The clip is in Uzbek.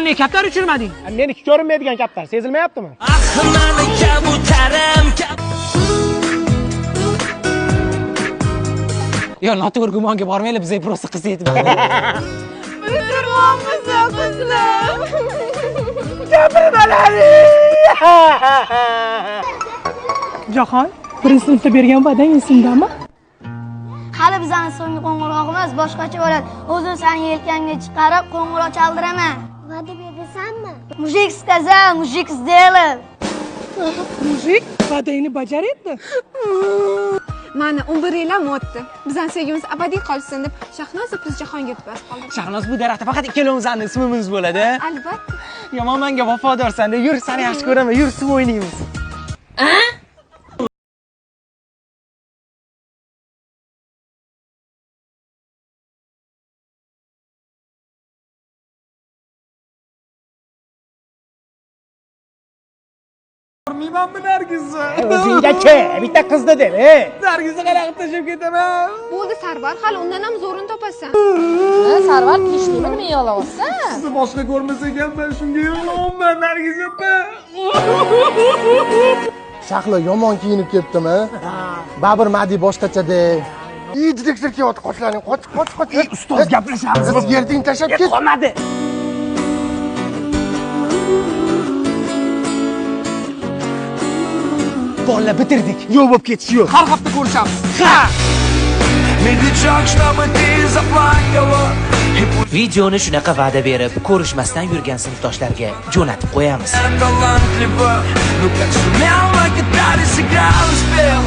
Sen ne kaptar uchirmading? Meniki ko'rinmaydigan kaptar, sezilmayaptimi? Yo, noto'g'ri gumonga bormanglar, bizga просто qiz yetib. Bitirmonmiz qizlar. Jahon, birinchi sinfda bergan va'dang esingdami? Hali bizani so'nggi qo'ng'irog'imiz boshqacha bo'ladi. O'zim sani yelkamga chiqarib qo'ng'iroq chaldiraman. Va'da berasanmi? Мужик сказал, мужик сделал. Мужик va'dangni bajaryapti. Mana 11 yil ham o'tdi. Bizani sevgimiz abadiy qolsin deb Shahnoza plus Jahongir deb yozib qoldim. Shahnoz, bu daraxtda faqat ikkalamizni ismimiz bo'ladi. Albatta. Yomon menga vafodorsan, yur, seni yaxshi ko'raman, yur, suv o'ynaymiz. O'zingga ke, bitta qizni deb, ey. Nargizni qanaqa tashlab ketaman? Bo'ldi Sarvar, hali undan ham zo'rini topasan. Sarvar, tinishlimi, nima yig'layapsan? Sizni boshqa ko'rmas ekanman, shunga yig'layapman, Nargiz opa. Shahlo yomon kiyinib kelibdimi? Babur Madi boshqacha-da. Ey, direktor kelyapti, qochlaring, qoch, qoch, qoch. Ustoz, gaplashamiz. Yerting tashlab ket. Qolmadi. Bolalar, bitirdik. Yo'q bo'lib ketish yo'q. Har hafta ko'rishamiz. Ha! Медлячок, чтобы ты заплакала. Videoni shunaqa va'da berib, ko'rishmasdan yurgan sinfdoshlarga jo'natib qo'yamiz. Талантливо, ну как сумел на гитаре сыграл и спел.